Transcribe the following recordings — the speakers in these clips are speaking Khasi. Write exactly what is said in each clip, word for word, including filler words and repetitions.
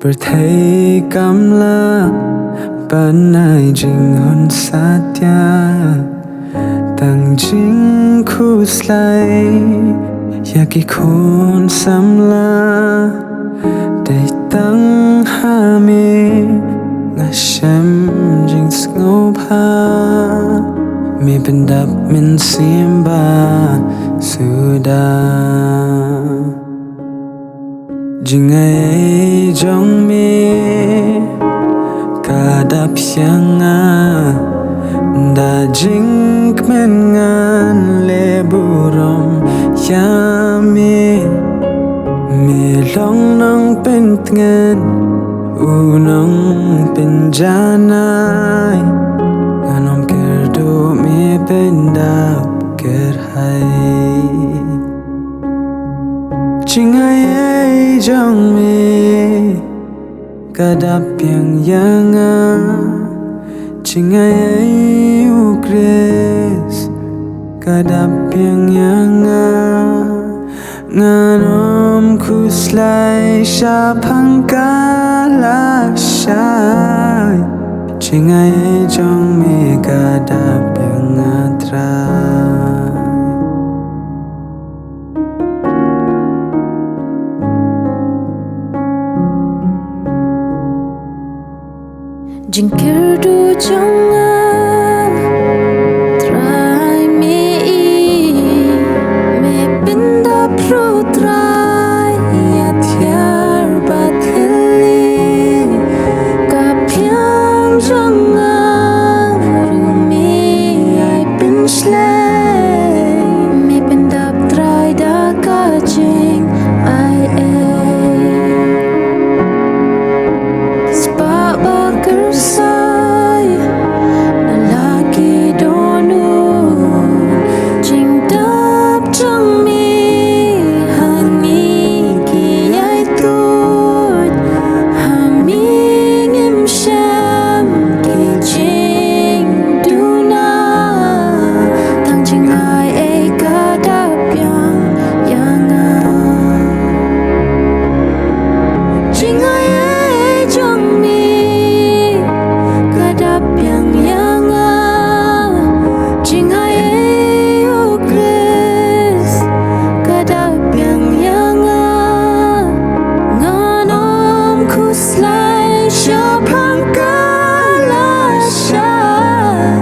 Pyrthei kam lah ban ai jinghun satia, tang jingkhuslai ïa ki khun samla. Dei tang ha me nga shem jingsngewbha, me pyndap mynsiem bad suda. Jingaiei jong me ka dap ïa nga, da jingkmen ngan leh burom ïa me. Me long nongpyntngen, u nongpynjanai, ngan ym kyrduh, me pyndap kyrhai. Jingaiei jong me ka dap biang ïa nga, jingaiei u Khrist ka dap biang ïa nga. Ngan ym khuslai shaphang ka lashai, jingaiei jong me ka dap biang, A Trai. Jingkyrduh jong nga, Trai, me i, me pyndap ruh, Trai, ïa tiar bad thylliej. Ka phiang jong nga ruh me ai pynshlei, me pyndap, Trai, da ka jingaiei. Spah ba kyrsai na la ki dohnud, jingdap jong me ha ngi ki ïai tuid, ha me ngim shem ki jingduna, tang jingaiei ka dap biang ïa nga. Jingaiei jong me ka dap biang ïa nga, jingaiei u Khrist ka dap biang ïa nga. Ngan ym khuslai shaphang ka lashai,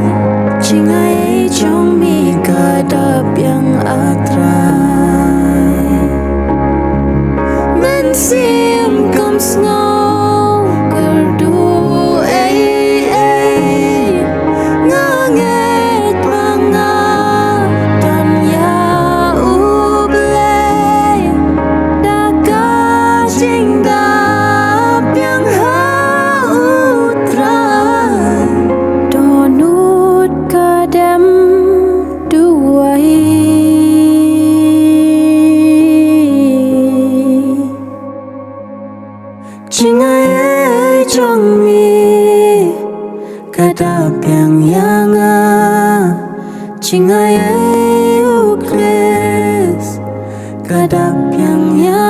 jingaiei jong me ka dap biang, A Trai. Mynsiem kam sngew kyrduh ei ei, nga ngeit ba nga don ïa U Blei, da ka jingdap biang ha U Trai, dohnud ka dem duwai. Jingaiei jong me ka dap biang ïa nga, jingaiei u Khrist ka dap biang ïa